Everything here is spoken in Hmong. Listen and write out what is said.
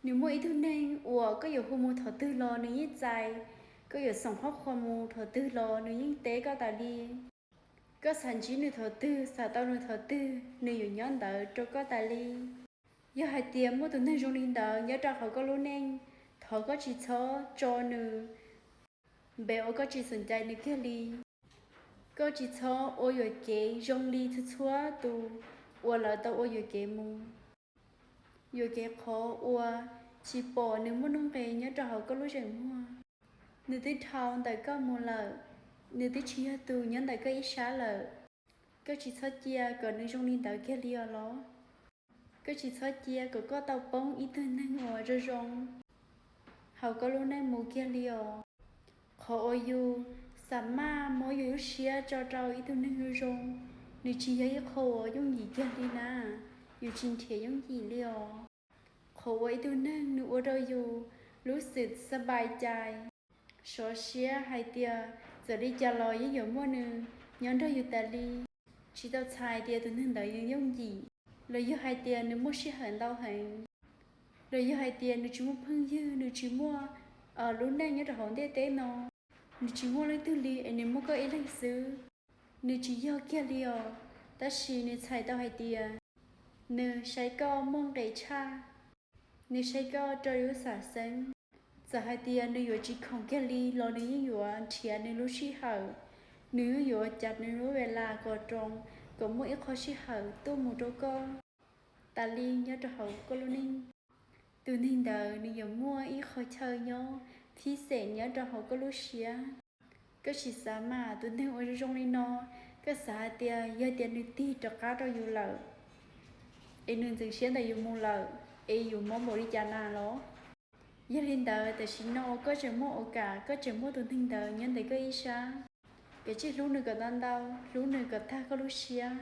Nws muaj ib tug neeg uas koj yuav hu mus thaum twg los nws yeej txais, koj yuav xoom qhov qhua mus thaum twg los nws yeej teb koj tas li. Koj xav ntsib nws thaum twg, xav tau nws thaum twg, nws yuav nyob ntawd rau koj tas li. Yog hais tias muaj tus neeg zoo li ntawd nyob rau hauv koj lub neej, thov koj tsis txhob tso nws npe ua koj tsis xom cai nws kiag li. Koj tsis txhob ua yuam kev zoo li txhua txhua tus uas lawv tau ua yuam kev mus. Yuam kev qhov uas tsis pom nws muaj nuj nqis nyob rau hauv koj lub zeem muag. Nws twb dhau ntawm koj mus lawm, nws twb tsis yog tus nyob ntawm koj ib sab lawm. Koj tsis txhob cia kom nws zoo li ntawd kiag li os los. Koj tsis txhob cia kom koj tau poob ib tug neeg uas zoo zoo hauv koj lub neej mus kiag li os. Qhov uas yus xav maj muab yus lub siab tso rau ib tug neeg zoo zoo, nws tsis yog ib qho uas yooj yim kiag li na, yus tsis nrhiav yooj yim li os. Qhov uas ib tug neeg nws ua rau yus lub xwm xab npais cai, sov siab hais tias txawm li cas los yeej yuav muaj nws nyob nrog yus tas li. Tsis tau txhais tias tus neeg ntawd nws yooj yim, los yog hais tias nws muaj sij hawm ntau heev, los yog hais tias nws tsis muaj phooj ywg, nws tsis muaj lub neej nyob rau hauv ntiaj teb no, nws tsis muaj leej twg li es nws muaj koj ib leeg xwb. Nws tsis yog kiag li os, tab sis nws txhais tau hais tias nws saib koj muaj nqis tshaj, nws saib koj rau lub xam xeeb. Txawm hais tias nws yuav tsis khoom kiag li los nws yeej yuav nrhiav nws lub sij hawm, nws yeej yuav cav nws lub ves las kom roos, kom muaj ib qho sij hawm tuaj mus rau koj tas li nyob rau hauv koj lub neej. Tus neeg ntawd nws yuav muaj ib qho chaw nyob phib xem nyob rau hauv koj lub siab. Koj tsis xav mas tus neeg uas zoo zoo li no, koj xav hais tias yog tias nws tig rov qab rau yus lawm, es nws ntxeev siab ntawm yus mus lawm, es yus mob npaum li cas na los? Yog li ntawd tam sim no koj tseem muaj ua kam, koj tseem muaj tus neeg ntawd nyob ntawm koj ib sab, koj cia li hlub nws kom ntau ntau, hlub nws kom tag koj lub siab.